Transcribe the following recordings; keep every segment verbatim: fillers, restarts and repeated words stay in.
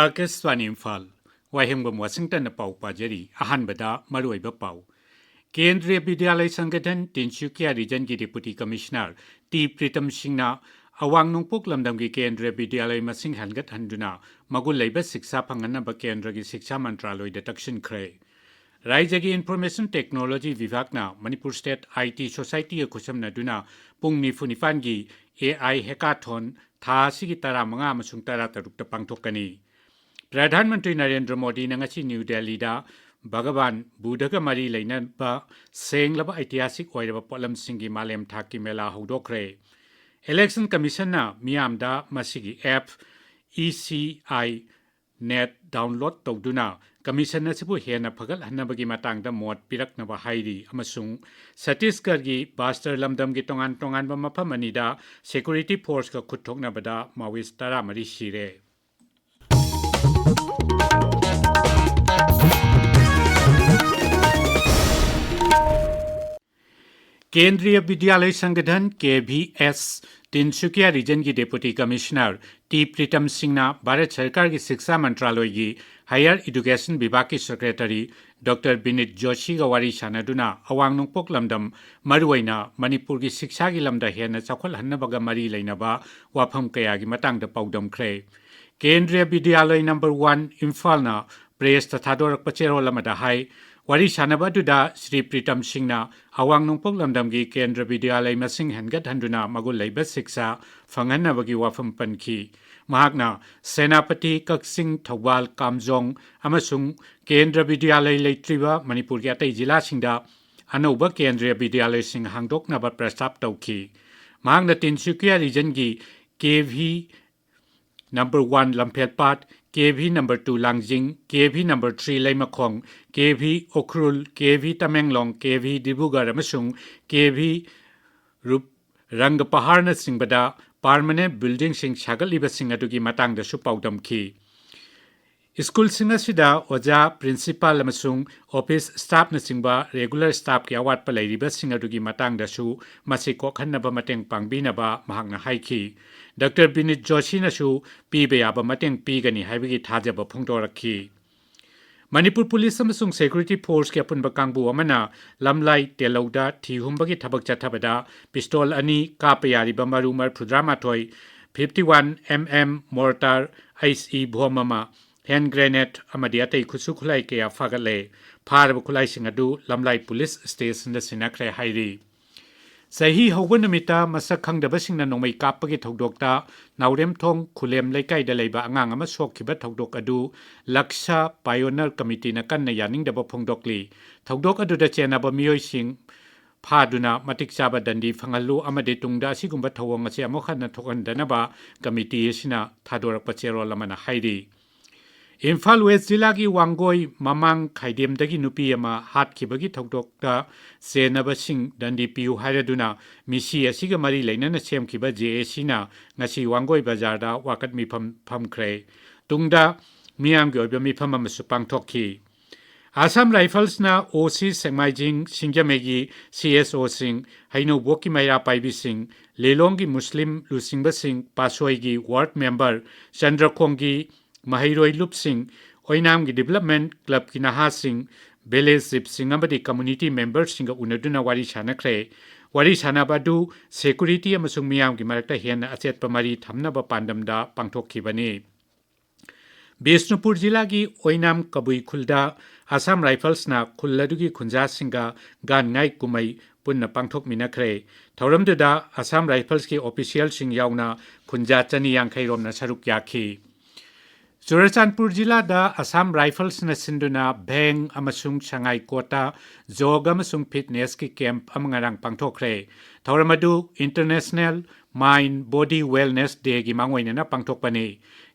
ꯑꯥꯀꯥꯁꯕꯥꯅꯤ ꯏꯝꯐꯥꯜ꯫ ꯋꯥꯍꯦꯡꯕꯝ ꯋꯥꯁꯤꯡꯇꯟꯅ ꯄꯥꯎ ꯄꯥꯖꯔꯤ꯫ ꯑꯍꯥꯟꯕꯗ ꯃꯔꯨꯑꯣꯏꯕ ꯄꯥꯎ꯫ ꯀꯦꯟꯗ꯭ꯔꯤꯌ ꯕꯤꯗ꯭ꯌꯥꯂꯌ ꯁꯪꯒꯊꯟ ꯇꯤꯟꯁꯨꯀꯤꯌꯥ ꯔꯤꯖꯟꯒꯤ ꯗꯦꯄꯨꯇꯤ ꯀꯃꯤꯁꯅꯔ ꯇꯤ ꯄ꯭ꯔꯤꯇꯝ ꯁꯤꯡꯅ ꯑꯋꯥꯡ ꯅꯣꯡꯄꯣꯛ ꯂꯝꯗꯝꯒꯤ ꯀꯦꯟꯗ꯭ꯔꯤꯌ ꯕꯤꯗ꯭ꯌꯥꯂꯌ ꯃꯁꯤꯡ ꯍꯦꯟꯒꯠꯍꯟꯗꯨꯅ ꯃꯒꯨꯟ ꯂꯩꯕ ꯁꯤꯛꯁꯥ ꯐꯪꯍꯟꯅꯕ ꯀꯦꯟꯗ꯭ꯔꯒꯤ ꯁꯤꯛꯁꯥ ꯃꯟꯇ꯭ꯔꯥꯂꯣꯏꯗ ꯇꯛꯁꯤꯟꯈ꯭ꯔꯦ꯫ ꯔꯥꯖ꯭ꯌꯒꯤ ꯏꯟꯐꯣꯔꯃꯦꯁꯟ ꯇꯦꯛꯅꯣꯂꯣꯖꯤ ꯕꯤꯚꯥꯒꯅ ꯃꯅꯤꯄꯨꯔ ꯁ꯭ꯇꯦꯠ ꯑꯥꯏ ꯇꯤ ꯁꯣꯁꯥꯏꯇꯤꯒ ꯈꯨꯠꯁꯝꯅꯗꯨꯅ ꯄꯨꯡ ꯅꯤꯐꯨ ꯅꯤꯄꯥꯟꯒꯤ ꯑꯦ ꯑꯥꯏ ꯍꯦꯀꯥꯊꯣꯟ ꯊꯥ ꯑꯁꯤꯒꯤ ꯇꯔꯥꯃꯉꯥ ꯑꯃꯁꯨꯡ ꯇꯔꯥꯇꯔꯨꯛꯇ ꯄꯥꯡꯊꯣꯛꯀꯅꯤ꯫ ꯄ꯭ꯔꯙꯥꯟ ꯃꯟꯇ꯭ꯔꯤ ꯅꯔꯦꯟꯗ꯭ꯔ ꯃꯣꯗꯤꯅ ꯉꯁꯤ ꯅ꯭ꯌꯨ ꯗꯦꯜꯂꯤꯗ ꯚꯒꯕꯥꯟ ꯕꯨꯙꯒ ꯃꯔꯤ ꯂꯩꯅꯕ ꯁꯦꯡꯂꯕ ꯑꯩꯇꯤꯍꯥꯁꯤꯛ ꯑꯣꯏꯔꯕ ꯄꯣꯠꯂꯝꯁꯤꯡꯒꯤ ꯃꯥꯂꯦꯝ ꯊꯥꯛꯀꯤ ꯃꯦꯂꯥ ꯍꯧꯗꯣꯛꯈ꯭ꯔꯦ꯫ ꯏꯂꯦꯛꯁꯟ ꯀꯃꯤꯁꯟꯅ ꯃꯤꯌꯥꯝꯗ ꯃꯁꯤꯒꯤ app E C I net download ꯇꯧꯗꯨꯅ ꯀꯃꯤꯁꯟ ꯑꯁꯤꯕꯨ ꯍꯦꯟꯅ ꯐꯒꯠꯍꯟꯅꯕꯒꯤ ꯃꯇꯥꯡꯗ ꯃꯣꯠ ꯄꯤꯔꯛꯅꯕ ꯍꯥꯏꯔꯤ ꯑꯃꯁꯨꯡ ꯁꯠꯇꯤꯁꯒꯔꯒꯤ ꯕꯥꯁꯇꯔ ꯂꯝꯗꯝꯒꯤ ꯇꯣꯉꯥꯟ ꯇꯣꯉꯥꯟꯕ ꯃꯐꯝ ꯑꯅꯤꯗ ꯁꯦꯀ꯭ꯌꯨꯔꯤꯇꯤ ꯐꯣꯔꯁꯀ ꯈꯨꯠ ꯊꯣꯛꯅꯕꯗ ꯃꯥꯋꯤꯁ ꯇꯔꯥꯃꯔꯤ ꯁꯤꯔꯦ꯫ ꯀꯦꯟꯗ꯭ꯔꯤꯌ ꯕꯤꯗ꯭ꯌꯥꯂꯌ ꯁꯪꯒꯊꯟ, ꯀꯦ ꯚꯤ ꯑꯦꯁ, ꯇꯤꯟꯁꯨꯀꯤꯌꯥ ꯔꯤꯖꯟꯒꯤ ꯗꯦꯄꯨꯇꯤ ꯀꯃꯤꯁꯅꯔ ꯇꯤ ꯄ꯭ꯔꯤꯇꯝ ꯁꯤꯡꯅ ꯚꯥꯔꯠ ꯁꯔꯀꯥꯔꯒꯤ ꯁꯤꯛꯁꯥ ꯃꯟꯇ꯭ꯔꯥꯂꯣꯏꯒꯤ ꯍꯥꯌꯔ ꯏꯗꯨꯀꯦꯁꯟ ꯕꯤꯚꯥꯒꯀꯤ ꯁꯦꯀ꯭ꯔꯦꯇꯔꯤ ꯗꯣꯛꯇꯔ ꯕꯤꯅꯤꯠ ꯖꯣꯁꯤꯒ ꯋꯥꯔꯤ ꯁꯥꯟꯅꯗꯨꯅ ꯑꯋꯥꯡ ꯅꯣꯡꯄꯣꯛ ꯂꯝꯗꯝ, ꯃꯔꯨꯑꯣꯏꯅ ꯃꯅꯤꯄꯨꯔꯒꯤ ꯁꯤꯛꯁꯥꯒꯤ ꯂꯝꯗ ꯍꯦꯟꯅ ꯆꯥꯎꯈꯠꯍꯟꯅꯕꯒ ꯃꯔꯤ ꯂꯩꯅꯕ ꯋꯥꯐꯝ ꯀꯌꯥꯒꯤ ꯃꯇꯥꯡꯗ ꯄꯥꯎꯗꯝꯈ꯭ꯔꯦ꯫ ꯀꯦꯟꯗ꯭ꯔꯤꯌ ꯕꯤꯗ꯭ꯌꯥꯂꯌ ꯅꯝꯕꯔ ꯋꯥꯟ ꯏꯝꯐꯥꯜꯅ ꯄ꯭ꯔꯦꯁꯇ ꯊꯥꯗꯣꯔꯛꯄ ꯆꯦꯔꯣꯜ ꯑꯃꯗ ꯍꯥꯏ, ꯋꯥꯔꯤ ꯁꯥꯟꯅꯕ ꯑꯗꯨꯗ ꯁ꯭ꯔꯤ ꯄ꯭ꯔꯤꯇꯝ ꯁꯤꯡꯅ ꯑꯋꯥꯡ ꯅꯣꯡꯄꯣꯛ ꯂꯝꯗꯝꯒꯤ ꯀꯦꯟꯗ꯭ꯔ ꯕꯤꯗ꯭ꯌꯥꯂꯌ ꯃꯁꯤꯡ ꯍꯦꯟꯒꯠꯍꯟꯗꯨꯅ ꯃꯒꯨꯟ ꯂꯩꯕ ꯁꯤꯛꯁꯥ ꯐꯪꯍꯟꯅꯕꯒꯤ ꯋꯥꯐꯝ ꯄꯟꯈꯤ꯫ ꯃꯍꯥꯛꯅ ꯁꯦꯅꯥꯄꯇꯤ, ꯀꯛꯆꯤꯡ, ꯊꯧꯕꯥꯜ, ꯀꯥꯝꯖꯣꯡ ꯑꯃꯁꯨꯡ ꯀꯦꯟꯗ꯭ꯔ ꯕꯤꯗ꯭ꯌꯥꯂꯌ ꯂꯩꯇ꯭ꯔꯤꯕ ꯃꯅꯤꯄꯨꯔꯒꯤ ꯑꯇꯩ ꯖꯤꯂꯥꯁꯤꯡꯗ ꯑꯅꯧꯕ ꯀꯦꯟꯗ꯭ꯔꯤꯌ ꯕꯤꯗ꯭ꯌꯥꯂꯌꯁꯤꯡ ꯍꯥꯡꯗꯣꯛꯅꯕ ꯄ꯭ꯔꯁꯇꯥꯞ ꯇꯧꯈꯤ꯫ ꯃꯍꯥꯛꯅ ꯇꯤꯟꯁꯨꯀꯤꯌꯥ ꯔꯤꯖꯟꯒꯤ ꯀꯦ ꯚꯤ ꯅꯝꯕꯔ ꯋꯥꯟ ꯂꯝꯐꯦꯜꯄꯥꯠ, ꯀꯦ ꯚꯤ ꯅꯝꯕꯔ ꯇꯨ ꯂꯥꯡꯖꯤꯡ, ꯀꯦ ꯚꯤ ꯅꯝꯕꯔ ꯊ꯭ꯔꯤ ꯂꯩꯃꯈꯣꯡ, ꯀꯦ ꯚꯤ ꯎꯈ꯭ꯔꯨꯜ, ꯀꯦ ꯚꯤ ꯇꯃꯦꯡꯂꯣꯡ, ꯀꯦ ꯚꯤ ꯗꯤꯕ꯭ꯔꯨꯒꯔ ꯑꯃꯁꯨꯡ ꯀꯦ ꯚꯤ ꯔꯨꯞ-, ꯔꯪꯒꯄꯍꯥꯔꯅꯆꯤꯡꯕꯗ ꯄꯥꯔꯃꯅꯦꯟꯠ ꯕꯤꯜꯗꯤꯡꯁꯤꯡ ꯁꯥꯒꯠꯂꯤꯕꯁꯤꯡ ꯑꯗꯨꯒꯤ ꯃꯇꯥꯡꯗꯁꯨ ꯄꯥꯎꯗꯝꯈꯤ꯫ ꯁ꯭ꯀꯨꯜꯁꯤꯡ ꯑꯁꯤꯗ ꯑꯣꯖꯥ, ꯄ꯭ꯔꯤꯟꯁꯤꯄꯥꯜ ꯑꯃꯁꯨꯡ ꯑꯣꯐꯤꯁ ꯁ꯭ꯇꯥꯐꯅꯆꯤꯡꯕ ꯔꯦꯒꯨꯂꯔ ꯁ꯭ꯇꯥꯐꯀꯤ ꯑꯋꯥꯠꯄ ꯂꯩꯔꯤꯕꯁꯤꯡ ꯑꯗꯨꯒꯤ ꯃꯇꯥꯡꯗꯁꯨ ꯃꯁꯤ ꯀꯣꯛꯍꯟꯅꯕ ꯃꯇꯦꯡ ꯄꯥꯡꯕꯤꯅꯕ ꯃꯍꯥꯛꯅ ꯍꯥꯏꯈꯤ꯫ ꯗꯥꯛꯇꯔ ꯕꯤꯅꯤꯠ ꯖꯣꯁꯤꯅꯁꯨ ꯄꯤꯕ ꯌꯥꯕ ꯃꯇꯦꯡ ꯄꯤꯒꯅꯤ ꯍꯥꯏꯕꯒꯤ ꯊꯥꯖꯕ ꯐꯣꯡꯗꯣꯔꯛꯈꯤ꯫ ꯃꯅꯤꯄꯨꯔ ꯄꯨꯂꯤꯁ ꯑꯃꯁꯨꯡ ꯁꯦꯀ꯭ꯌꯨꯔꯤꯇꯤ ꯐꯣꯔꯁꯀꯤ ꯑꯄꯨꯟꯕ ꯀꯥꯡꯕꯨ ꯑꯃꯅ ꯂꯝꯂꯥꯏ ꯇꯦꯂꯧꯗ ꯊꯤ ꯍꯨꯝꯕꯒꯤ ꯊꯕꯛ ꯆꯠꯊꯕꯗ ꯄꯤꯁꯇꯣꯜ ꯑꯅꯤ, ꯀꯥꯞꯄ ꯌꯥꯔꯤꯕ ꯃꯔꯨ ꯃꯔꯐꯨꯇꯔꯥ ꯃꯥꯊꯣꯏ, fifty one M M mortar, ꯑꯩꯁ ꯏ ꯕꯣꯝ ꯑꯃ, ꯍꯦꯟ ꯒ꯭ꯔꯦꯅꯦꯗ ꯑꯃꯗꯤ ꯑꯇꯩ ꯈꯨꯠꯁꯨ ꯈꯨꯠꯂꯥꯏ ꯀꯌꯥ ꯐꯥꯒꯠꯂꯦ꯫ ꯐꯥꯔꯕ ꯈꯨꯠꯂꯥꯏꯁꯤꯡ ꯑꯗꯨ ꯂꯝꯂꯥꯏ ꯄꯨꯂꯤꯁ ꯁ꯭ꯇꯦꯁꯟꯗ ꯁꯤꯟꯅꯈ꯭ꯔꯦ ꯍꯥꯏꯔꯤ꯫ ꯆꯍꯤ ꯍꯧꯕ ꯅꯨꯃꯤꯠꯇ ꯃꯁꯛ ꯈꯪꯗꯕꯁꯤꯡꯅ ꯅꯣꯡꯃꯩ ꯀꯥꯞꯄꯒꯤ ꯊꯧꯗꯣꯛꯇ ꯅꯥꯎꯔꯦꯝꯊꯣꯡ ꯈꯨꯂꯦꯝ ꯂꯩꯀꯥꯏꯗ ꯂꯩꯕ ꯑꯉꯥꯡ ꯑꯃ ꯁꯣꯛꯈꯤꯕ ꯊꯧꯗꯣꯛ ꯑꯗꯨ ꯂꯛꯁꯥ ꯄꯥꯏꯑꯣꯅꯔ ꯀꯃꯤꯇꯤꯅ ꯀꯟꯅ ꯌꯥꯅꯤꯡꯗꯕ ꯐꯣꯡꯗꯣꯛꯂꯤ꯫ ꯊꯧꯗꯣꯛ ꯑꯗꯨꯗ ꯆꯦꯟꯅꯕ ꯃꯤꯑꯣꯏꯁꯤꯡ ꯐꯥꯗꯨꯅ ꯃꯇꯤꯛ ꯆꯥꯕ ꯗꯟꯗꯤ ꯐꯪꯍꯜꯂꯨ ꯑꯃꯗꯤ ꯇꯨꯡꯗ ꯑꯁꯤꯒꯨꯝꯕ ꯊꯧꯑꯣꯡ ꯑꯁꯤ ꯑꯃꯨꯛ ꯍꯟꯅ ꯊꯣꯛꯍꯟꯗꯅꯕ ꯀꯃꯤꯇꯤ ꯑꯁꯤꯅ ꯊꯥꯗꯣꯔꯛꯄ ꯆꯦꯔꯣꯜ ꯑꯃꯅ ꯍꯥꯏꯔꯤ꯫ ꯏꯝꯐꯥꯜ ꯋꯦꯁ ꯖꯤꯂꯥꯒꯤ ꯋꯥꯡꯒꯣꯏ ꯃꯃꯥꯡ ꯈꯥꯏꯗꯦꯝꯗꯒꯤ ꯅꯨꯄꯤ ꯑꯃ ꯍꯥꯠꯈꯤꯕꯒꯤ ꯊꯧꯗꯣꯛꯇ ꯆꯦꯟꯅꯕꯁꯤꯡ ꯗꯟꯗꯤ ꯄꯤꯌꯨ ꯍꯥꯏꯔꯗꯨꯅ ꯃꯤꯁꯤ ꯑꯁꯤꯒ ꯃꯔꯤ ꯂꯩꯅꯅ ꯁꯦꯝꯈꯤꯕ ꯖꯦ ꯑꯦ ꯁꯤꯅ ꯉꯁꯤ ꯋꯥꯡꯒꯣꯏ ꯕꯖꯥꯔꯗ ꯋꯥꯀꯠ ꯃꯤꯐꯝ ꯐꯝꯈ꯭ꯔꯦ꯫ ꯇꯨꯡꯗ ꯃꯤꯌꯥꯝꯒꯤ ꯑꯣꯏꯕ ꯃꯤꯐꯝ ꯑꯃꯁꯨ ꯄꯥꯡꯊꯣꯛꯈꯤ꯫ ꯑꯁꯥꯝ ꯔꯥꯏꯐꯜꯁꯅ ꯑꯣ ꯁꯤ ꯁꯦꯛꯃꯥꯏꯖꯤꯡ ꯁꯤꯡꯖꯃꯩꯒꯤ ꯁꯤ ꯑꯦꯁ ꯑꯣꯁꯤꯡ, ꯍꯩꯅꯧꯕꯣꯛꯀꯤ ꯃꯩꯔꯥ ꯄꯥꯏꯕꯤꯁꯤꯡ, ꯂꯤꯂꯣꯡꯒꯤ ꯃꯨꯁꯂꯤꯝ ꯂꯨꯆꯤꯡꯕꯁꯤꯡ, ꯄꯥꯠꯁꯣꯏꯒꯤ ꯋꯥꯔꯗ ꯃꯦꯝꯕꯔ, ꯆꯟꯗ꯭ꯔꯈꯣꯡꯒꯤ ꯃꯍꯩꯔꯣꯏ ꯂꯨꯞꯁꯤꯡ, ꯑꯣꯏꯅꯥꯝꯒꯤ ꯗꯤꯕꯂꯞꯃꯦꯟ ꯀ꯭ꯂꯕꯀꯤ ꯅꯍꯥꯁꯤꯡ, ꯚꯤꯂꯦꯖ ꯆꯤꯞꯁꯤꯡ ꯑꯃꯗꯤ ꯀꯝꯃꯨꯅꯤꯇꯤ ꯃꯦꯝꯕꯔꯁꯤꯡꯒ ꯎꯅꯗꯨꯅ ꯋꯥꯔꯤ ꯁꯥꯟꯅꯈ꯭ꯔꯦ꯫ ꯋꯥꯔꯤ ꯁꯥꯟꯅꯕ ꯑꯗꯨ ꯁꯦꯀ꯭ꯌꯨꯔꯤꯇꯤ ꯑꯃꯁꯨꯡ ꯃꯤꯌꯥꯝꯒꯤ ꯃꯔꯛꯇ ꯍꯦꯟꯅ ꯑꯆꯦꯠꯄ ꯃꯔꯤ ꯊꯝꯅꯕ ꯄꯥꯟꯗꯝꯗ ꯄꯥꯡꯊꯣꯛꯈꯤꯕꯅꯤ꯫ ꯕꯤꯁꯅꯨꯄꯨꯔ ꯖꯤꯂꯥꯒꯤ ꯑꯣꯏꯅꯥꯝ ꯀꯕꯨꯏ ꯈꯨꯜꯗ ꯑꯁꯥꯝ ꯔꯥꯏꯐꯜꯁꯅ ꯈꯨꯜ ꯑꯗꯨꯒꯤ ꯈꯨꯟꯖꯥꯁꯤꯡꯒ ꯒꯥꯟꯉꯥꯏ ꯀꯨꯝꯍꯩ ꯄꯨꯟꯅ ꯄꯥꯡꯊꯣꯛꯃꯤꯟꯅꯈ꯭ꯔꯦ꯫ ꯊꯧꯔꯝꯗꯨꯗ ꯑꯁꯥꯝ ꯔꯥꯏꯐꯜꯁꯀꯤ ꯑꯣꯐꯤꯁꯤꯌꯦꯜꯁꯤꯡ ꯌꯥꯎꯅ ꯈꯨꯟꯖꯥ ꯆꯅꯤ ꯌꯥꯡꯈꯩ ꯔꯣꯝꯅ ꯁꯔꯨꯛ ꯌꯥꯈꯤ꯫ ꯆꯨꯔꯆꯥꯟꯄꯨꯔ ꯖꯤꯂꯥꯗ ꯑꯁꯥꯝ ꯔꯥꯏꯐꯜꯁꯅ ꯁꯤꯟꯗꯨꯅ ꯚꯦꯡ ꯑꯃꯁꯨꯡ ꯁꯉꯥꯏꯀꯣꯠꯇ ꯖꯣꯒ ꯑꯃꯁꯨꯡ ꯐꯤꯠꯅꯦꯁꯀꯤ ꯀꯦꯝꯞ ꯑꯃ ꯉꯔꯥꯡ ꯄꯥꯡꯊꯣꯛꯈ꯭ꯔꯦ꯫ ꯊꯧꯔꯝ ꯑꯗꯨ ꯏꯟꯇꯔꯅꯦꯁꯅꯦꯜ ꯃꯥꯏꯟꯗ ꯕꯣꯗꯤ ꯋꯦꯜꯅꯦꯁ ꯗꯦꯒꯤ ꯃꯥꯡꯑꯣꯏꯅꯅ ꯄꯥꯡꯊꯣꯛꯄꯅꯤ꯫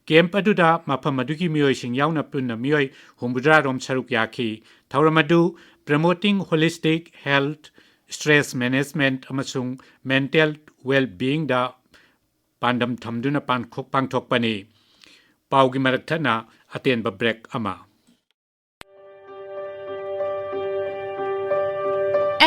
ꯀꯦꯝꯞ ꯑꯗꯨꯗ ꯃꯐꯝ ꯑꯗꯨꯒꯤ ꯃꯤꯑꯣꯏꯁꯤꯡ ꯌꯥꯎꯅ ꯄꯨꯟꯅ ꯃꯤꯑꯣꯏ ꯍꯨꯝꯐꯨꯇꯔꯥ ꯔꯣꯝ ꯁꯔꯨꯛ ꯌꯥꯈꯤ꯫ ꯊꯧꯔꯝ ꯑꯗꯨ Promoting Holistic Health, Stress Management ꯑꯃꯁꯨꯡ Mental Well-beingꯗ ꯄꯥꯟꯗꯝ ꯊꯝꯗꯨꯅ ꯄꯥꯡꯊꯣꯛ-, ꯄꯥꯡꯊꯣꯛꯄꯅꯤ꯫ ꯄꯥꯎꯒꯤ ꯃꯔꯛ ꯊꯠꯅ ꯑꯇꯦꯟꯕ ꯕ꯭ꯔꯦꯛ ꯑꯃ꯫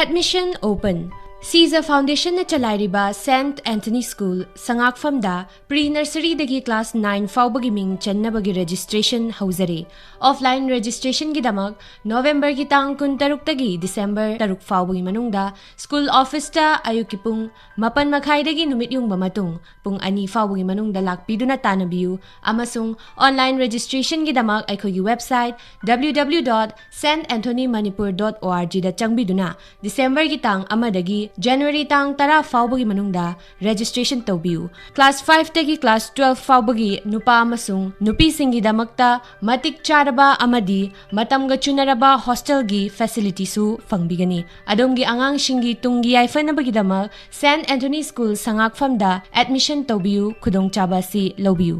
Admission open. ꯁꯤꯖ ꯐꯥꯎꯟꯗꯦꯁꯟꯅ ꯆꯂꯥꯏꯔꯤꯕ ꯁꯦꯟꯠ ꯑꯦꯟꯊꯣꯅꯤ ꯁ꯭ꯀꯨꯜ ꯁꯉꯥꯛꯐꯝꯗ ꯄ꯭ꯔꯤ ꯅꯔꯁꯔꯤꯗꯒꯤ ꯀ꯭ꯂꯥꯁ ꯅꯥꯏꯟ ꯐꯥꯎꯕꯒꯤ ꯃꯤꯡ ꯆꯟꯅꯕꯒꯤ ꯔꯦꯖꯤꯁꯇ꯭ꯔꯦꯁꯟ ꯍꯧꯖꯔꯦ꯫ ꯑꯣꯐꯂꯥꯏꯟ ꯔꯦꯖꯤꯁꯇ꯭ꯔꯦꯁꯟꯒꯤꯗꯃꯛ ꯅꯣꯕꯦꯝꯕꯔꯒꯤ ꯇꯥꯡ ꯀꯨꯟꯇꯔꯨꯛꯇꯒꯤ ꯗꯤꯁꯦꯝꯕꯔ ꯇꯔꯨꯛ ꯐꯥꯎꯕꯒꯤ ꯃꯅꯨꯡꯗ ꯁ꯭ꯀꯨꯜ ꯑꯣꯐꯤꯁꯇ ꯑꯌꯨꯛꯀꯤ ꯄꯨꯡ ꯃꯥꯄꯟ ꯃꯈꯥꯏꯗꯒꯤ ꯅꯨꯃꯤꯠ ꯌꯨꯡꯕ ꯃꯇꯨꯡ ꯄꯨꯡ ꯑꯅꯤ ꯐꯥꯎꯕꯒꯤ ꯃꯅꯨꯡꯗ ꯂꯥꯛꯄꯤꯗꯨꯅ ꯇꯥꯟꯅꯕꯤꯌꯨ ꯑꯃꯁꯨꯡ ꯑꯣꯟꯂꯥꯏꯟ ꯔꯦꯖꯤꯁꯇ꯭ꯔꯦꯁꯟꯒꯤꯗꯃꯛ ꯑꯩꯈꯣꯏꯒꯤ website W W W dot saint anthony manipur dot org ꯗ ꯆꯪꯕꯤꯗꯨꯅ ꯗꯤꯁꯦꯝꯕꯔꯒꯤ ꯇꯥꯡ ꯑꯃꯗꯒꯤ ꯖꯅꯋꯥꯔꯤ ꯇꯥꯡ ꯇꯔꯥ ꯐꯥꯎꯕꯒꯤ ꯃꯅꯨꯡꯗ ꯔꯦꯖꯤꯁꯇ꯭ꯔꯦꯁꯟ ꯇꯧꯕꯤꯌꯨ꯫ ꯀ꯭ꯂꯥꯁ ꯐꯥꯏꯚꯇꯒꯤ ꯀ꯭ꯂꯥꯁ ꯇꯨꯋꯦꯜꯐ ꯐꯥꯎꯕꯒꯤ ꯅꯨꯄꯥ ꯑꯃꯁꯨꯡ ꯅꯨꯄꯤꯁꯤꯡꯒꯤꯗꯃꯛꯇ ꯃꯇꯤꯛ ꯆꯥꯔꯕ ꯑꯃꯗꯤ ꯃꯇꯝꯒ ꯆꯨꯅꯔꯕ ꯍꯣꯁꯇꯦꯜꯒꯤ ꯐꯦꯁꯤꯂꯤꯇꯤꯁꯨ ꯐꯪꯕꯤꯒꯅꯤ꯫ ꯑꯗꯣꯝꯒꯤ ꯑꯉꯥꯡꯁꯤꯡꯒꯤ ꯇꯨꯡꯒꯤ ꯌꯥꯏꯐꯅꯕꯒꯤꯗꯃꯛ ꯁꯦꯟꯠ ꯑꯦꯟꯊꯣꯅꯤ ꯁ꯭ꯀꯨꯜ ꯁꯉꯥꯛꯐꯝꯗ ꯑꯦꯗꯃꯤꯁꯟ ꯇꯧꯕꯤꯌꯨ꯫ ꯈꯨꯗꯣꯡꯆꯥꯕ ꯑꯁꯤ ꯂꯧꯕꯤꯌꯨ꯫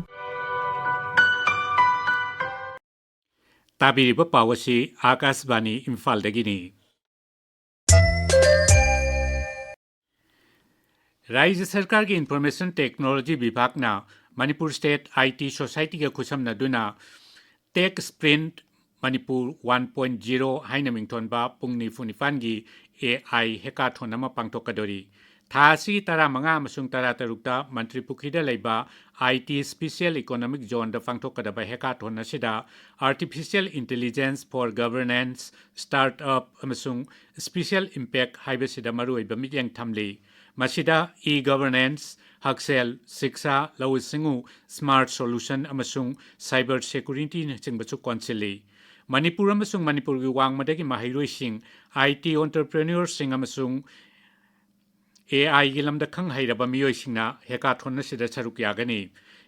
ꯇꯥꯕꯤꯔꯤꯕ ꯄꯥꯎ ꯑꯁꯤ ꯑꯥꯀꯥꯁꯕꯥꯅꯤ ꯏꯝꯐꯥꯜꯗꯒꯤꯅꯤ꯫ ꯔꯥꯖ꯭ꯌ ꯁꯔꯀꯥꯔꯒꯤ ꯏꯟꯐꯣꯔꯃꯦꯁꯟ ꯇꯦꯛꯅꯣꯂꯣꯖꯤ ꯕꯤꯚꯥꯒꯅ ꯃꯅꯤꯄꯨꯔ ꯁ꯭ꯇꯦꯠ ꯑꯥꯏ ꯇꯤ ꯁꯣꯁꯥꯏꯇꯤꯒ ꯈꯨꯠꯁꯝꯅꯗꯨꯅ ꯇꯦꯛ ꯁ꯭ꯄ꯭ꯔꯤꯟꯠ ꯃꯅꯤꯄꯨꯔ ꯋꯥꯟ ꯄꯣꯏꯟꯠ ꯖꯤꯔꯣ ꯍꯥꯏꯅ ꯃꯤꯡꯊꯣꯟꯕ ꯄꯨꯡ ꯅꯤꯐꯨ ꯅꯤꯄꯥꯟꯒꯤ ꯑꯦ ꯑꯥꯏ ꯍꯦꯀꯥꯊꯣꯟ ꯑꯃ ꯄꯥꯡꯊꯣꯛꯀꯗꯧꯔꯤ꯫ ꯊꯥ ꯑꯁꯤꯒꯤ ꯇꯔꯥꯃꯉꯥ ꯑꯃꯁꯨꯡ ꯇꯔꯥꯇꯔꯨꯛꯇ ꯃꯟꯇ꯭ꯔꯤ ꯄꯨꯈ꯭ꯔꯤꯗ ꯂꯩꯕ ꯑꯥꯏ ꯇꯤ ꯁ꯭ꯄꯤꯁꯦꯜ ꯏꯀꯣꯅꯣꯃꯤꯛ ꯖꯣꯟꯗ ꯄꯥꯡꯊꯣꯛꯀꯗꯕ ꯍꯦꯀꯥꯊꯣꯟ ꯑꯁꯤꯗ Artificial Intelligence for Governance, Startup ꯑꯃꯁꯨꯡ Special Impact ꯍꯥꯏꯕꯁꯤꯗ ꯃꯔꯨꯑꯣꯏꯕ ꯃꯤꯠꯌꯦꯡ ꯊꯝꯂꯤ꯫ ꯃꯁꯤꯗ ꯏ ꯒꯚꯔꯅꯦꯟꯁ, ꯍꯛꯁꯦꯜ, ꯁꯤꯛꯁꯥ, ꯂꯧꯎ ꯁꯤꯡꯎ, ꯁ꯭ꯃꯥꯔꯠ ꯁꯣꯂꯨꯁꯟ ꯑꯃꯁꯨꯡ ꯁꯥꯏꯕꯔ ꯁꯦꯀ꯭ꯌꯨꯔꯤꯇꯤꯅꯆꯤꯡꯕꯁꯨ ꯀꯣꯟꯁꯤꯜꯂꯤ꯫ ꯃꯅꯤꯄꯨꯔ ꯑꯃꯁꯨꯡ ꯃꯅꯤꯄꯨꯔꯒꯤ ꯋꯥꯡꯃꯗꯒꯤ ꯃꯍꯩꯔꯣꯏꯁꯤꯡ, ꯑꯥꯏ ꯇꯤ ꯑꯣꯟꯇꯔꯄ꯭ꯔꯦꯅ꯭ꯌꯣꯔꯁꯤꯡ ꯑꯃꯁꯨꯡ ꯑꯦ ꯑꯥꯏꯒꯤ ꯂꯝꯗ ꯈꯪ ꯍꯩꯔꯕ ꯃꯤꯑꯣꯏꯁꯤꯡꯅ ꯍꯦꯀꯥꯊꯣꯟ ꯑꯁꯤꯗ ꯁꯔꯨꯛ ꯌꯥꯒꯅꯤ꯫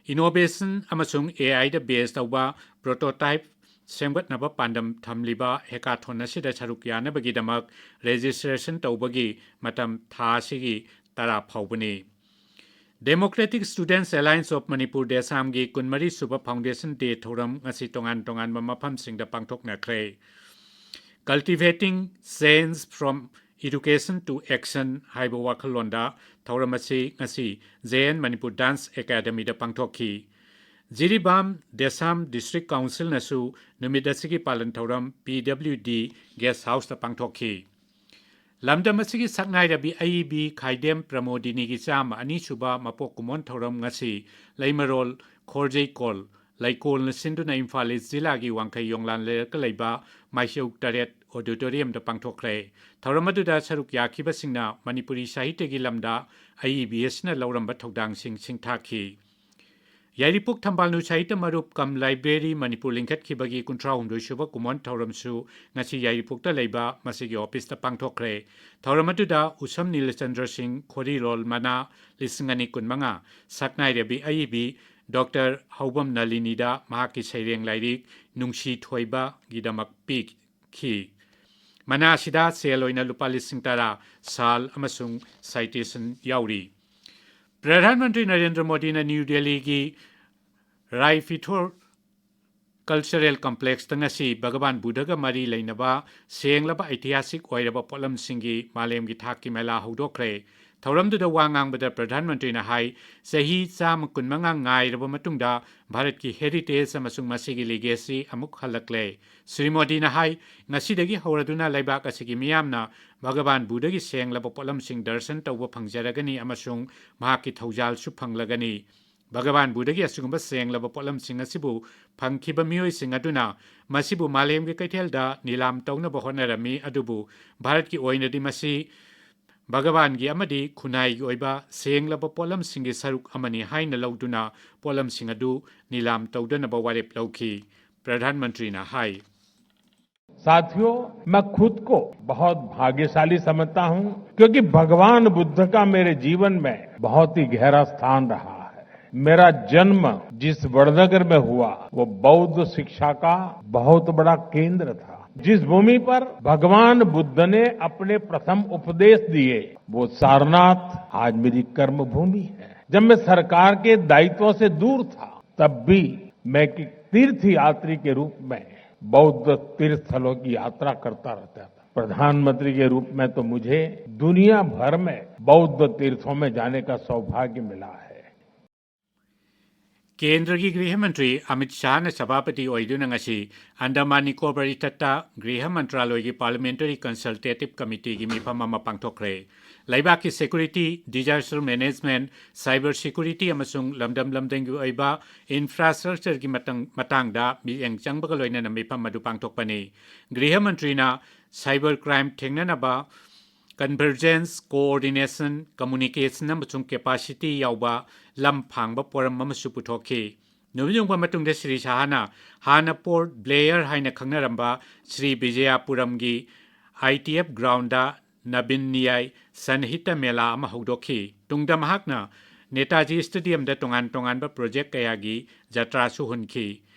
ꯏꯅꯣꯚꯦꯁꯟ ꯑꯃꯁꯨꯡ ꯑꯦ ꯑꯥꯏꯗ ꯕꯦꯖ ꯇꯧꯕ ꯄ꯭ꯔꯣꯇꯣꯇꯥꯏꯞ ꯁꯦꯝꯒꯠꯅꯕ ꯄꯥꯟꯗꯝ ꯊꯝꯂꯤꯕ ꯍꯦꯀꯥꯊꯣꯟ ꯑꯁꯤꯗ ꯁꯔꯨꯛ ꯌꯥꯅꯕꯒꯤꯗꯃꯛ ꯔꯦꯖꯤꯁꯇ꯭ꯔꯦꯁꯟ ꯇꯧꯕꯒꯤ ꯃꯇꯝ ꯊꯥ ꯑꯁꯤꯒꯤ ꯇꯔꯥ ꯐꯥꯎꯕꯅꯤ꯫ Democratic Students Alliance of Manipur, ꯗꯦꯁꯥꯝꯒꯤ ꯀꯨꯟꯃꯔꯤ ꯁꯨꯕ ꯐꯥꯎꯟꯗꯦꯁꯟ ꯗꯦ ꯊꯧꯔꯝ ꯉꯁꯤ ꯇꯣꯉꯥꯟ ꯇꯣꯉꯥꯟꯕ ꯃꯐꯝꯁꯤꯡꯗ ꯄꯥꯡꯊꯣꯛꯅꯈ꯭ꯔꯦ꯫ Cultivating Change from Education to Action ꯍꯥꯏꯕ ꯋꯥꯈꯜꯂꯣꯟꯗ ꯊꯧꯔꯝ ꯑꯁꯤ ꯉꯁꯤ ꯖꯦ ꯑꯦꯟ ꯃꯅꯤꯄꯨꯔ ꯗꯥꯟꯁ ꯑꯦꯀꯥꯗꯃꯤꯗ ꯄꯥꯡꯊꯣꯛꯈꯤ꯫ ꯖꯤꯔꯤꯕꯥꯝ ꯗꯦꯁꯥꯝ ꯗꯤꯁꯇ꯭ꯔꯤꯛ ꯀꯥꯎꯟꯁꯤꯜꯅꯁꯨ ꯅꯨꯃꯤꯠ ꯑꯁꯤꯒꯤ ꯄꯥꯂꯟ ꯊꯧꯔꯝ ꯄꯤ ꯗꯕ꯭ꯂꯤꯎ ꯗꯤ ꯒꯦꯁ ꯍꯥꯎꯁꯇ ꯄꯥꯡꯊꯣꯛꯈꯤ꯫ ꯂꯝꯗꯝ ꯑꯁꯤꯒꯤ ꯁꯛꯅꯥꯏꯔꯕꯤ ꯑꯏꯕꯤ ꯈꯥꯏꯗꯦꯝ ꯄ꯭ꯔꯃꯣꯗꯤꯅꯤꯒꯤ ꯆꯥꯝꯃ ꯑꯅꯤ ꯁꯨꯕ ꯃꯄꯣꯛ ꯀꯨꯝꯑꯣꯟ ꯊꯧꯔꯝ ꯉꯁꯤ ꯂꯩꯃꯔꯣꯜ ꯈꯣꯔꯖꯩꯀꯣꯜ ꯂꯩꯀꯣꯜꯅ ꯁꯤꯟꯗꯨꯅ ꯏꯝꯐꯥꯜ ꯏꯁ ꯖꯤꯂꯥꯒꯤ ꯋꯥꯡꯈꯩ ꯌꯣꯡꯂꯥꯟ ꯂꯩꯔꯛꯇ ꯂꯩꯕ ꯃꯥꯏꯁꯧ ꯇꯔꯦꯠ ꯑꯣꯗꯤꯇꯣꯔꯤꯌꯝꯗ ꯄꯥꯡꯊꯣꯛꯈ꯭ꯔꯦ꯫ ꯊꯧꯔꯝ ꯑꯗꯨꯗ ꯁꯔꯨꯛ ꯌꯥꯈꯤꯕꯁꯤꯡꯅ ꯃꯅꯤꯄꯨꯔꯤ ꯁꯥꯍꯤꯇ꯭ꯌꯒꯤ ꯂꯝꯗ ꯑꯏꯕꯤ ꯑꯁꯤꯅ ꯂꯧꯔꯝꯕ ꯊꯧꯗꯥꯡꯁꯤꯡ ꯁꯤꯡꯊꯥꯈꯤ꯫ ꯌꯥꯏꯔꯤꯄꯣꯛ ꯊꯝꯕꯥꯜꯅꯨ ꯁꯥꯍꯤꯇ꯭ꯌ ꯃꯔꯨꯞ ꯀꯝ ꯂꯥꯏꯕ꯭ꯔꯦꯔꯤ ꯃꯅꯤꯄꯨꯔ ꯂꯤꯡꯈꯠꯈꯤꯕꯒꯤ ꯀꯨꯟꯊ꯭ꯔꯥ ꯍꯨꯝꯗꯣꯏ ꯁꯨꯕ ꯀꯨꯝꯑꯣꯟ ꯊꯧꯔꯝꯁꯨ ꯉꯁꯤ ꯌꯥꯏꯔꯤꯄꯣꯛꯇ ꯂꯩꯕ ꯃꯁꯤꯒꯤ ꯑꯣꯐꯤꯁꯇ ꯄꯥꯡꯊꯣꯛꯈ꯭ꯔꯦ꯫ ꯊꯧꯔꯝ ꯑꯗꯨꯗ ꯎꯁꯝ ꯅꯤꯂꯆꯟꯗ꯭ꯔ ꯁꯤꯡ, ꯈꯣꯔꯤꯔꯣꯜ ꯃꯅꯥ ꯂꯤꯁꯤꯡ ꯑꯅꯤ ꯀꯨꯟꯃꯉꯥ, ꯁꯛꯅꯥꯏꯔꯕꯤ ꯑꯏꯕꯤ ꯗꯣꯛꯇꯔ ꯍꯧꯕꯝ ꯅꯂꯤꯅꯤꯗ ꯃꯍꯥꯛꯀꯤ ꯁꯩꯔꯦꯡ ꯂꯥꯏꯔꯤꯛ ꯅꯨꯡꯁꯤ ꯊꯣꯏꯕꯒꯤꯗꯃꯛ ꯄꯤꯈꯤ꯫ ꯃꯅꯥ ꯑꯁꯤꯗ ꯁꯦꯜ ꯑꯣꯏꯅ ꯂꯨꯄꯥ ꯂꯤꯁꯤꯡ ꯇꯔꯥ, ꯁꯥꯜ ꯑꯃꯁꯨꯡ ꯁꯥꯏꯇꯦꯁꯟ ꯌꯥꯎꯔꯤ꯫ ꯄ꯭ꯔꯙꯥꯟ ꯃꯟꯇ꯭ꯔꯤ ꯅꯔꯦꯟꯗ꯭ꯔ ꯃꯣꯗꯤꯅ ꯅ꯭ꯌꯨ ꯗꯦꯜꯂꯤꯒꯤ ꯔꯥꯏ ꯐꯤꯊꯣꯔ ꯀꯜꯆꯔꯦꯜ ꯀꯝꯄ꯭ꯂꯦꯛꯁꯇ ꯉꯁꯤ ꯚꯒꯕꯥꯟ ꯕꯨꯙꯒ ꯃꯔꯤ ꯂꯩꯅꯕ ꯁꯦꯡꯂꯕ ꯑꯩꯇꯤꯍꯥꯁꯤꯛ ꯑꯣꯏꯔꯕ ꯄꯣꯠꯂꯝꯁꯤꯡꯒꯤ ꯃꯥꯂꯦꯝꯒꯤ ꯊꯥꯛꯀꯤ ꯃꯦꯂꯥ ꯍꯧꯗꯣꯛꯈ꯭ꯔꯦ꯫ ꯊꯧꯔꯝꯗꯨꯗ ꯋꯥ ꯉꯥꯡꯕꯗ ꯄ꯭ꯔꯙꯥꯟ ꯃꯟꯇ꯭ꯔꯤꯅ ꯍꯥꯏ, ꯆꯍꯤ ꯆꯥꯝꯃ ꯀꯨꯟꯃꯉꯥ ꯉꯥꯏꯔꯕ ꯃꯇꯨꯡꯗ ꯚꯥꯔꯠꯀꯤ ꯍꯦꯔꯤꯇꯦꯖ ꯑꯃꯁꯨꯡ ꯃꯁꯤꯒꯤ ꯂꯤꯒꯦꯁꯤ ꯑꯃꯨꯛ ꯍꯜꯂꯛꯂꯦ꯫ ꯁ꯭ꯔꯤ ꯃꯣꯗꯤꯅ ꯍꯥꯏ, ꯉꯁꯤꯗꯒꯤ ꯍꯧꯔꯗꯨꯅ ꯂꯩꯕꯥꯛ ꯑꯁꯤꯒꯤ ꯃꯤꯌꯥꯝꯅ ꯚꯒꯕꯥꯟ ꯕꯨꯙꯒꯤ ꯁꯦꯡꯂꯕ ꯄꯣꯠꯂꯝꯁꯤꯡ ꯗꯔꯁꯟ ꯇꯧꯕ ꯐꯪꯖꯔꯒꯅꯤ ꯑꯃꯁꯨꯡ ꯃꯍꯥꯛꯀꯤ ꯊꯧꯖꯥꯜꯁꯨ ꯐꯪꯂꯒꯅꯤ꯫ ꯚꯒꯕꯥꯟ ꯕꯨꯙꯒꯤ ꯑꯁꯤꯒꯨꯝꯕ ꯁꯦꯡꯂꯕ ꯄꯣꯠꯂꯝꯁꯤꯡ ꯑꯁꯤꯕꯨ ꯐꯪꯈꯤꯕ ꯃꯤꯑꯣꯏꯁꯤꯡ ꯑꯗꯨꯅ ꯃꯁꯤꯕꯨ ꯃꯥꯂꯦꯝꯒꯤ ꯀꯩꯊꯦꯜꯗ ꯅꯤꯂꯥꯝ ꯇꯧꯅꯕ ꯍꯣꯠꯅꯔꯝꯃꯤ, ꯑꯗꯨꯕꯨ ꯚꯥꯔꯠꯀꯤ ꯑꯣꯏꯅꯗꯤ ꯃꯁꯤ ꯚꯒꯕꯥꯟꯒꯤ ꯑꯃꯗꯤ ꯈꯨꯟꯅꯥꯏꯒꯤ ꯑꯣꯏꯕ ꯁꯦꯡꯂꯕ ꯄꯣꯠꯂꯝꯁꯤꯡꯒꯤ ꯁꯔꯨꯛ ꯑꯃꯅꯤ ꯍꯥꯏꯅ ꯂꯧꯗꯨꯅ ꯄꯣꯠꯂꯝꯁꯤꯡ ꯑꯗꯨ ꯅꯤꯂꯥꯝ ꯇꯧꯗꯅꯕ ꯋꯥꯔꯦꯞ ꯂꯧꯈꯤ꯫ ꯄ꯭ꯔꯙꯥꯟ ꯃꯟꯇ꯭ꯔꯤꯅ ꯍꯥꯏ꯫ साथियों, मैं खुद को बहुत भाग्यशाली समझता हूं, क्योंकि भगवान बुद्ध का मेरे जीवन में बहुत ही गहरा स्थान रहा है। मेरा जन्म जिस वड़नगर में हुआ, वो बौद्ध शिक्षा का बहुत बड़ा केंद्र था। जिस भूमि पर भगवान बुद्ध ने अपने प्रथम उपदेश दिए, वो सारनाथ आज मेरी कर्म भूमि है। जब मैं सरकार के दायित्वों से दूर था, तब भी मैं एक तीर्थ यात्री के रूप में बौद्ध तीर्थ स्थलों की यात्रा करता रहता था। प्रधानमंत्री के रूप में तो मुझे दुनिया भर में बौद्ध तीर्थों में जाने का सौभाग्य मिला है। ꯀꯦꯟꯗ꯭ꯔꯒꯤ ꯒ꯭ꯔꯤꯍ ꯃꯟꯇ꯭ꯔꯤ ꯑꯃꯤꯠ ꯁꯥꯍꯅ ꯁꯚꯥꯄꯇꯤ ꯑꯣꯏꯗꯨꯅ ꯉꯁꯤ ꯑꯟꯗꯃꯥꯟ ꯅꯤꯀꯣꯕꯔ ꯏꯊꯠꯇ ꯒ꯭ꯔꯤꯍ ꯃꯟꯇ꯭ꯔꯥꯂꯣꯏꯒꯤ Parliamentary Consultative Committeeꯒꯤ ꯃꯤꯐꯝ ꯑꯃ ꯄꯥꯡꯊꯣꯛꯈ꯭ꯔꯦ꯫ ꯂꯩꯕꯥꯛꯀꯤ security, disaster management, cyber security ꯑꯃꯁꯨꯡ ꯂꯝꯗꯝ ꯂꯝꯗꯝꯒꯤ ꯑꯣꯏꯕ infrastructureꯒꯤ ꯃꯇꯥꯡ-, ꯃꯇꯥꯡꯗ ꯃꯤꯠꯌꯦꯡ ꯆꯪꯕꯒ ꯂꯣꯏꯅꯅ ꯃꯤꯐꯝ ꯑꯗꯨ ꯄꯥꯡꯊꯣꯛꯄꯅꯤ꯫ ꯒ꯭ꯔꯤꯍ ꯃꯟꯇ꯭ꯔꯤꯅ cyber crime ꯊꯦꯡꯅꯅꯕ convergence, coordination, communication ꯑꯃꯁꯨꯡ capacity ꯌꯥꯎꯕ ꯂꯝ ꯐꯥꯡꯕ ꯄꯣꯔꯝ ꯑꯃꯁꯨ ꯄꯨꯊꯣꯛꯈꯤ꯫ ꯅꯨꯃꯤꯠ ꯌꯨꯡꯕ ꯃꯇꯨꯡꯗ ꯁ꯭ꯔꯤ ꯁꯍꯥꯅ ꯍꯥꯟꯅ Port Blair ꯍꯥꯏꯅ ꯈꯪꯅꯔꯝꯕ ꯁ꯭ꯔꯤ ꯕꯤꯖꯌꯄꯨꯔꯝꯒꯤ ITF groundꯗ ꯅꯕꯤꯟ ꯅꯤꯌꯥꯏ ꯁꯟꯍꯤꯇ ꯃꯦꯂꯥ ꯑꯃ ꯍꯧꯗꯣꯛꯈꯤ꯫ ꯇꯨꯡꯗ ꯃꯍꯥꯛꯅ ꯅꯦꯇꯥꯖꯤ Stadiumꯗ ꯇꯣꯉꯥꯟ ꯇꯣꯉꯥꯟꯕ project ꯀꯌꯥꯒꯤ ꯖꯇ꯭ꯔꯥꯁꯨ ꯍꯨꯟꯈꯤ꯫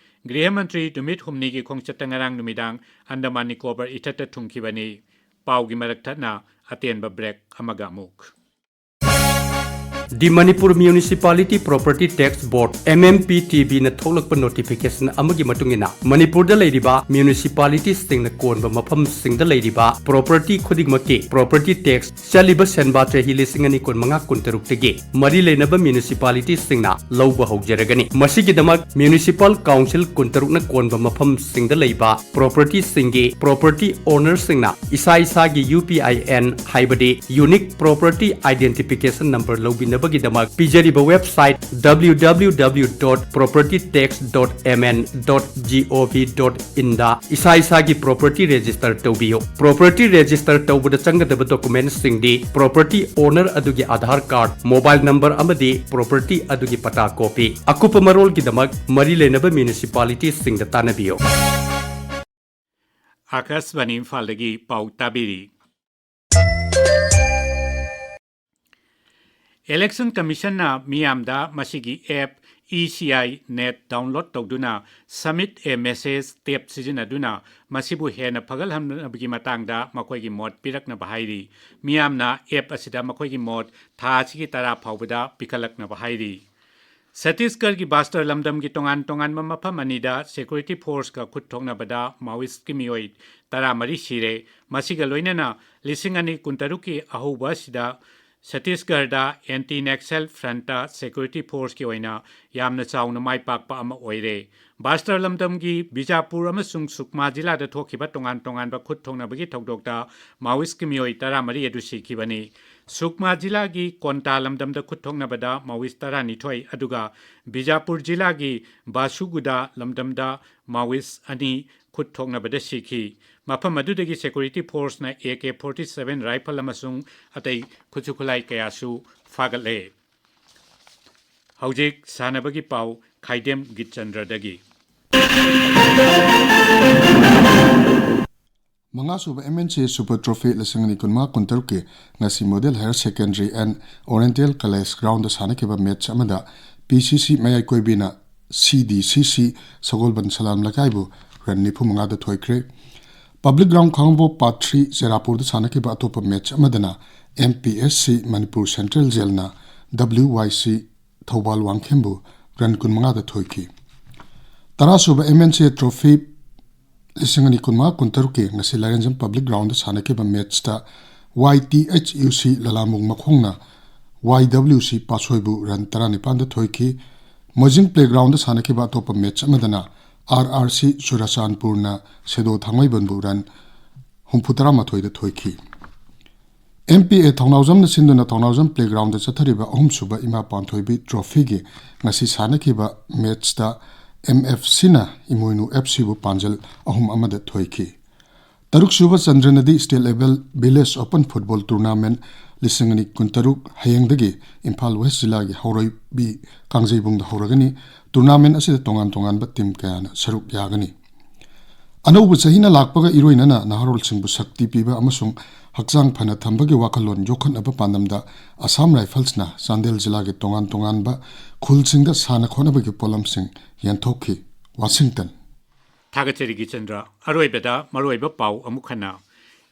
ꯒ꯭ꯔꯤꯍ ꯃꯟꯇ꯭ꯔꯤ ꯅꯨꯃꯤꯠ ꯍꯨꯝꯅꯤꯒꯤ ꯈꯣꯡꯆꯠꯇ ꯉꯔꯥꯡ ꯅꯨꯃꯤꯗꯥꯡ ꯑꯟꯗꯃꯥꯟ ꯅꯤꯀꯣꯕꯔ ꯏꯊꯠꯇ ꯊꯨꯡꯈꯤꯕꯅꯤ꯫ ꯄꯥꯎꯒꯤ ꯃꯔꯛ ꯊꯠꯅ ꯑꯇꯦꯟꯕ break ꯑꯃꯒ ꯑꯃꯨꯛ꯫ The Manipur Municipality Property Tax Board, MMPTB ꯅ ꯊꯣꯛꯂꯛꯄ notification ꯑꯃꯒꯤ ꯃꯇꯨꯡ ꯏꯟꯅ, ꯃꯅꯤꯄꯨꯔꯗ ꯂꯩꯔꯤꯕ municipalityꯁꯤꯡꯅ ꯀꯣꯟꯕ ꯃꯐꯝꯁꯤꯡꯗ ꯂꯩꯔꯤꯕ property ꯈꯨꯗꯤꯡꯃꯛꯀꯤ property tax, ꯆꯠꯂꯤꯕ ꯁꯦꯟꯕꯥ ꯆꯍꯤ ꯂꯤꯁꯤꯡ ꯑꯅꯤ ꯀꯨꯟꯃꯉꯥ ꯀꯨꯟꯇꯔꯨꯛꯇꯒꯤ ꯃꯔꯤ ꯂꯩꯅꯕ municipalityꯁꯤꯡꯅ ꯂꯧꯕ ꯍꯧꯖꯔꯒꯅꯤ꯫ ꯃꯁꯤꯒꯤꯗꯃꯛ municipal council ꯀꯨꯟꯇꯔꯨꯛꯅ ꯀꯣꯟꯕ ꯃꯐꯝꯁꯤꯡꯗ ꯂꯩꯕ propertyꯁꯤꯡꯒꯤ property ownerꯁꯤꯡꯅ ꯏꯁꯥ ꯏꯁꯥꯒꯤ UPIN, ꯍꯥꯏꯕꯗꯤ Unique Property Identification Number, ꯂꯧꯕꯤꯅꯕꯒꯤꯗꯃꯛ ꯄꯤꯖꯔꯤꯕ website www dot property tax dot mn dot gov dot inꯗ ꯏꯁꯥ ꯏꯁꯥꯒꯤ property register ꯇꯧꯕꯤꯌꯨ꯫ Property register ꯇꯧꯕꯗ ꯆꯪꯒꯗꯕ documentꯁꯤꯡꯗꯤ property owner ꯑꯗꯨꯒꯤ Aadhaar card, mobile number ꯑꯃꯗꯤ property ꯑꯗꯨꯒꯤ ꯄꯇꯥ copy꯫ ꯑꯀꯨꯞꯄ ꯃꯔꯣꯜꯒꯤꯗꯃꯛ ꯃꯔꯤ ꯂꯩꯅꯕ municipalityꯁꯤꯡꯗ ꯇꯥꯟꯅꯕꯤꯌꯨ꯫ ꯑꯥꯀꯥꯁꯕꯥꯅꯤ ꯏꯝꯐꯥꯜꯗꯒꯤ ꯄꯥꯎ ꯇꯥꯕꯤꯔꯤ꯫ Election Commissionꯅ ꯃꯤꯌꯥꯝꯗ ꯃꯁꯤꯒꯤ app ECI Net download ꯇꯧꯗꯨꯅ Submit a Message tab ꯁꯤꯖꯤꯟꯅꯗꯨꯅ ꯃꯁꯤꯕꯨ ꯍꯦꯟꯅ ꯐꯒꯠꯍꯟꯅꯕꯒꯤ ꯃꯇꯥꯡꯗ ꯃꯈꯣꯏꯒꯤ ꯃꯣꯠ ꯄꯤꯔꯛꯅꯕ ꯍꯥꯏꯔꯤ꯫ ꯃꯤꯌꯥꯝꯅ app ꯑꯁꯤꯗ ꯃꯈꯣꯏꯒꯤ ꯃꯣꯠ ꯊꯥ ꯑꯁꯤꯒꯤ ꯇꯔꯥ ꯐꯥꯎꯕꯗ ꯄꯤꯈꯠꯂꯛꯅꯕ ꯍꯥꯏꯔꯤ꯫ ꯁꯠꯇꯤꯁꯒꯔꯒꯤ ꯕꯁꯇꯔ ꯂꯝꯗꯝꯒꯤ ꯇꯣꯉꯥꯟ ꯇꯣꯉꯥꯟꯕ ꯃꯐꯝ ꯑꯅꯤꯗ security forceꯀ ꯈꯨꯠ ꯊꯣꯛꯅꯕꯗ Maoistꯀꯤ ꯃꯤꯑꯣꯏ ꯇꯔꯥꯃꯔꯤ ꯁꯤꯔꯦ꯫ ꯃꯁꯤꯒ ꯂꯣꯏꯅꯅ ꯂꯤꯁꯤꯡ ꯑꯅꯤ ꯀꯨꯟꯇꯔꯨꯛꯀꯤ ꯑꯍꯧꯕ ꯑꯁꯤꯗ ꯁꯠꯇꯤꯁꯒꯔꯗ ꯑꯦꯟꯇꯤ ꯅꯦꯛꯁꯦꯜ ꯐ꯭ꯔꯟꯇ ꯁꯦꯀ꯭ꯌꯨꯔꯤꯇꯤ ꯐꯣꯔꯁꯀꯤ ꯑꯣꯏꯅ ꯌꯥꯝꯅ ꯆꯥꯎꯅ ꯃꯥꯏ ꯄꯥꯛꯄ ꯑꯃ ꯑꯣꯏꯔꯦ꯫ ꯕꯥꯁꯇꯔ ꯂꯝꯗꯝꯒꯤ ꯕꯤꯖꯥꯄꯨꯔ ꯑꯃꯁꯨꯡ ꯁꯨꯛꯃꯥ ꯖꯤꯂꯥꯗ ꯊꯣꯛꯈꯤꯕ ꯇꯣꯉꯥꯟ ꯇꯣꯉꯥꯟꯕ ꯈꯨꯠ ꯊꯣꯛꯅꯕꯒꯤ ꯊꯧꯗꯣꯛꯇ ꯃꯥꯋꯤꯁꯀꯤ ꯃꯤꯑꯣꯏ ꯇꯔꯥꯃꯔꯤ ꯑꯗꯨ ꯁꯤꯈꯤꯕꯅꯤ꯫ ꯁꯨꯛꯃꯥ ꯖꯤꯂꯥꯒꯤ ꯀꯣꯟꯇꯥ ꯂꯝꯗꯝꯗ ꯈꯨꯠ ꯊꯣꯛꯅꯕꯗ ꯃꯥꯋꯤꯁ ꯇꯔꯥꯅꯤꯊꯣꯏ, ꯑꯗꯨꯒ ꯕꯤꯖꯥꯄꯨꯔ ꯖꯤꯂꯥꯒꯤ ꯕꯥꯁꯨꯒꯨꯗꯥ ꯂꯝꯗꯝꯗ ꯃꯥꯋꯤꯁ ꯑꯅꯤ ꯈꯨꯠ ꯊꯣꯛꯅꯕꯗ ꯁꯤꯈꯤ꯫ ꯃꯐꯝ ꯑꯗꯨꯗꯒꯤ ꯁꯦꯀ꯭ꯌꯨꯔꯤꯇꯤ ꯐꯣꯔꯁꯅ A K forty seven rifle ꯑꯃꯁꯨꯡ ꯑꯇꯩ ꯈꯨꯠꯁꯨ ꯈꯨꯠꯂꯥꯏ ꯀꯌꯥꯁꯨ ꯐꯥꯒꯠꯂꯦ꯫ ꯍꯧꯖꯤꯛ ꯁꯥꯟꯅꯕꯒꯤ ꯄꯥꯎ ꯈꯥꯏꯗꯦꯝ ꯒꯤꯠꯆꯟꯗ꯭ꯔꯗꯒꯤ꯫ ꯃꯉꯥꯁꯨꯕ M N C super trophy ꯂꯤꯁꯤꯡ ꯑꯅꯤ ꯀꯨꯟꯃꯉꯥ ꯀꯨꯟꯇꯔꯨꯛꯀꯤ ꯉꯁꯤ model higher secondary and oriental college ground ꯁꯥꯟꯅꯈꯤꯕ ꯃꯦꯠꯆ ꯑꯃꯗ ꯄꯤ ꯁꯤ ꯁꯤ ꯃꯌꯥꯏꯀꯣꯏꯕꯤꯅ ꯁꯤ ꯗꯤ ꯁꯤ ꯁꯤ ꯁꯒꯣꯜꯕꯟ ꯁꯂꯥꯝ ꯂꯩꯀꯥꯏꯕꯨ ꯔꯟ ꯅꯤꯐꯨ ꯃꯉꯥꯗ ꯊꯣꯏꯈ꯭ꯔꯦ꯫ Public ground Khangabok part three ꯆꯦꯔꯥꯄꯨꯔꯗ ꯁꯥꯟꯅꯈꯤꯕ ꯑꯇꯣꯞꯄ ꯃꯦꯠꯆ ꯑꯃꯗꯅ M P S C Manipur central ꯖꯦꯜꯅ ꯗꯕ꯭ꯂꯤꯎ ꯋꯥꯏ ꯁꯤ ꯊꯧꯕꯥꯜ ꯋꯥꯡꯈꯦꯝꯕꯨ ꯔꯟ ꯀꯨꯟꯃꯉꯥꯗ ꯊꯣꯏꯈꯤ꯫ ꯇꯔꯥꯁꯨꯕ ꯑꯦꯝ ꯑꯦꯟ ꯁꯤ ꯇ꯭ꯔꯣꯐꯤ ꯂꯤꯁꯤꯡ ꯑꯅꯤ ꯀꯨꯟꯃꯉꯥ ꯀꯨꯟꯇꯔꯨꯛꯀꯤ ꯉꯁꯤ ꯂꯥꯏꯔꯦꯟꯖꯝ ꯄꯕ꯭ꯂꯤꯛ ꯒ꯭ꯔꯥꯎꯟꯗ ꯁꯥꯟꯅꯈꯤꯕ ꯃꯦꯠꯆꯇ Y T H U C ꯂꯂꯥꯃꯨꯡ ꯃꯈꯣꯡꯅ ꯋꯥꯏ ꯗꯕ꯭ꯂꯤꯎ ꯁꯤ ꯄꯥꯠꯁꯣꯏꯕꯨ ꯔꯟ ꯇꯔꯥꯅꯤꯄꯥꯟꯗ ꯊꯣꯏꯈꯤ꯫ ꯃꯣꯏꯖꯤꯡ ꯄ꯭ꯂꯦꯒ꯭ꯔꯥꯎꯟꯗ ꯁꯥꯟꯅꯈꯤꯕ ꯑꯇꯣꯞꯄ ꯃꯦꯠꯆ ꯑꯃꯗꯅ ꯑꯥꯔ ꯑꯥꯔ ꯁꯤ ꯆꯨꯔꯆꯥꯟꯄꯨꯔꯅ ꯁꯦꯗꯣ ꯊꯥꯡꯃꯩꯕꯟꯕꯨ ꯔꯟ ꯍꯨꯝꯐꯨꯇꯔꯥ ꯃꯥꯊꯣꯏꯗ ꯊꯣꯏꯈꯤ꯫ ꯑꯦꯝ ꯄꯤ ꯑꯦ ꯊꯧꯅꯥꯎꯖꯝꯅ ꯁꯤꯟꯗꯨꯅ ꯊꯧꯅꯥꯎꯖꯝ ꯄ꯭ꯂꯦꯒ꯭ꯔꯥꯎꯟꯗ ꯆꯠꯊꯔꯤꯕ ꯑꯍꯨꯝꯁꯨꯕ ꯏꯃꯥ ꯄꯥꯟꯊꯣꯏꯕꯤ ꯇ꯭ꯔꯣꯐꯤꯒꯤ ꯉꯁꯤ ꯁꯥꯟꯅꯈꯤꯕ ꯃꯦꯠꯆꯇ ꯑꯦꯝ ꯑꯦꯐ ꯁꯤꯅ ꯏꯃꯣꯏꯅꯨ ꯑꯦꯐ ꯁꯤꯕꯨ ꯄꯥꯟꯖꯜ ꯑꯍꯨꯝ ꯑꯃꯗ ꯊꯣꯏꯈꯤ꯫ ꯇꯔꯨꯛꯁꯨꯕ ꯆꯟꯗ꯭ꯔꯅꯗꯤ state level village open football tournament ꯂꯤꯁꯤꯡ ꯑꯅꯤ ꯀꯨꯟꯇꯔꯨꯛ ꯍꯌꯦꯡꯗꯒꯤ ꯏꯝꯐꯥꯜ ꯋꯦꯁ ꯖꯤꯂꯥꯒꯤ ꯍꯧꯔꯩꯕꯤ ꯀꯥꯡꯖꯩꯕꯨꯡꯗ ꯍꯧꯔꯒꯅꯤ꯫ ꯇꯨꯔꯅꯥꯃꯦꯟꯠ ꯑꯁꯤꯗ ꯇꯣꯉꯥꯟ ꯇꯣꯉꯥꯟꯕ ꯇꯤꯝ ꯀꯌꯥꯅ ꯁꯔꯨꯛ ꯌꯥꯒꯅꯤ꯫ ꯑꯅꯧꯕ ꯆꯍꯤꯅ ꯂꯥꯛꯄꯒ ꯏꯔꯣꯏꯅꯅ ꯅꯍꯥꯔꯣꯜꯁꯤꯡꯕꯨ ꯁꯛꯇꯤ ꯄꯤꯕ ꯑꯃꯁꯨꯡ ꯍꯛꯆꯥꯡ ꯐꯅ ꯊꯝꯕꯒꯤ ꯋꯥꯈꯜꯂꯣꯟ ꯌꯣꯛꯈꯠꯅꯕ ꯄꯥꯟꯗꯝꯗ ꯑꯁꯥꯝ ꯔꯥꯏꯐꯜꯁꯅ ꯆꯥꯟꯗꯦꯜ ꯖꯤꯂꯥꯒꯤ ꯇꯣꯉꯥꯟ ꯇꯣꯉꯥꯟꯕ ꯈꯨꯜꯁꯤꯡꯗ ꯁꯥꯟꯅ ꯈꯣꯠꯅꯕꯒꯤ ꯄꯣꯠꯂꯝꯁꯤꯡ ꯌꯦꯟꯊꯣꯛꯈꯤ꯫ ꯋꯥꯁꯤꯡꯇꯟ꯫ ꯊꯥꯒꯠꯆꯔꯤ ꯒꯤꯆꯟꯗ꯭ꯔ꯫ ꯑꯔꯣꯏꯕꯗ ꯃꯔꯨꯑꯣꯏꯕ ꯄꯥꯎ ꯑꯃꯨꯛ ꯍꯟꯅ꯫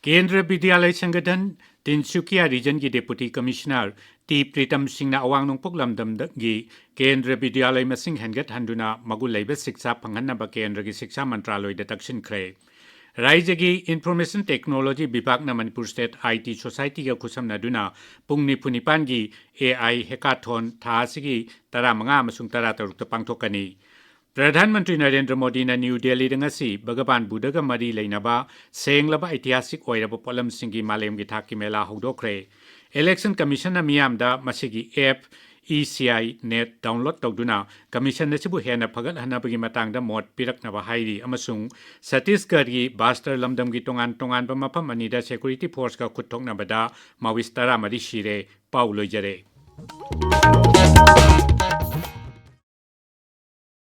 ꯀꯦꯟꯗ꯭ꯔ ꯕꯤꯗ꯭ꯌꯥꯂꯌ ꯁꯪꯒꯊꯟ, ꯇꯤꯟꯁꯨꯀꯤꯌꯥ ꯔꯤꯖꯟꯒꯤ ꯗꯦꯄꯨꯇꯤ ꯀꯃꯤꯁꯅꯔ ꯇꯤ ꯄ꯭ꯔꯤꯇꯝ ꯁꯤꯡꯅ ꯑꯋꯥꯡ ꯅꯣꯡꯄꯣꯛ ꯂꯝꯗꯝꯒꯤ ꯀꯦꯟꯗ꯭ꯔ ꯕꯤꯗ꯭ꯌꯥꯂꯌ ꯃꯁꯤꯡ ꯍꯦꯟꯒꯠꯍꯟꯗꯨꯅ ꯃꯒꯨꯟ ꯂꯩꯕ ꯁꯤꯛꯁꯥ ꯐꯪꯍꯟꯅꯕ ꯀꯦꯟꯗ꯭ꯔꯒꯤ ꯁꯤꯛꯁꯥ ꯃꯟꯇ꯭ꯔꯥꯂꯣꯏꯗ ꯇꯛꯁꯤꯟꯈ꯭ꯔꯦ꯫ ꯔꯥꯏꯖ꯭ꯌꯒꯤ ꯏꯟꯐꯣꯔꯃꯦꯁꯟ ꯇꯦꯛꯅꯣꯂꯣꯖꯤ ꯕꯤꯚꯥꯒꯅ ꯃꯅꯤꯄꯨꯔ ꯁ꯭ꯇꯦꯠ ꯑꯥꯏ ꯇꯤ ꯁꯣꯁꯥꯏꯇꯤꯒ ꯈꯨꯠꯁꯝꯅꯗꯨꯅ ꯄꯨꯡ ꯅꯤꯐꯨ ꯅꯤꯄꯥꯟꯒꯤ ꯑꯦ ꯑꯥꯏ ꯍꯦꯀꯥꯊꯣꯟ ꯊꯥ ꯑꯁꯤꯒꯤ ꯇꯔꯥꯃꯉꯥ ꯑꯃꯁꯨꯡ ꯇꯔꯥꯇꯔꯨꯛꯇ ꯄꯥꯡꯊꯣꯛꯀꯅꯤ꯫ ꯄ꯭ꯔꯙꯥꯟ ꯃꯟꯇ꯭ꯔꯤ ꯅꯔꯦꯟꯗ꯭ꯔ ꯃꯣꯗꯤꯅ ꯅ꯭ꯌꯨ ꯗꯦꯜꯂꯤꯗ ꯉꯁꯤ ꯚꯒꯕꯥꯟ ꯕꯨꯙꯒ ꯃꯔꯤ ꯂꯩꯅꯕ ꯁꯦꯡꯂꯕ ꯑꯩꯇꯤꯍꯥꯁꯤꯛ ꯑꯣꯏꯔꯕ ꯄꯣꯠꯂꯝꯁꯤꯡꯒꯤ ꯃꯥꯂꯦꯝꯒꯤ ꯊꯥꯛꯀꯤ ꯃꯦꯂꯥ ꯍꯧꯗꯣꯛꯈ꯭ꯔꯦ꯫ ꯏꯂꯦꯛꯁꯟ ꯀꯃꯤꯁꯟꯅ ꯃꯤꯌꯥꯝꯗ ꯃꯁꯤꯒꯤ app E C I net download ꯇꯧꯗꯨꯅ ꯀꯃꯤꯁꯟ ꯑꯁꯤꯕꯨ ꯍꯦꯟꯅ ꯐꯒꯠꯍꯟꯅꯕꯒꯤ ꯃꯇꯥꯡꯗ ꯃꯣꯠ ꯄꯤꯔꯛꯅꯕ ꯍꯥꯏꯔꯤ ꯑꯃꯁꯨꯡ ꯁꯠꯇꯤꯁꯒꯔꯒꯤ ꯕꯥꯁꯇꯔ ꯂꯝꯗꯝꯒꯤ ꯇꯣꯉꯥꯟ ꯇꯣꯉꯥꯟꯕ ꯃꯐꯝ ꯑꯅꯤꯗ ꯁꯦꯀ꯭ꯌꯨꯔꯤꯇꯤ ꯐꯣꯔꯁꯀ ꯈꯨꯠ ꯊꯣꯛꯅꯕꯗ ꯃꯥꯋꯤꯁ ꯇꯔꯥꯃꯔꯤ ꯁꯤꯔꯦ꯫ ꯄꯥꯎ ꯂꯣꯏꯖꯔꯦ꯫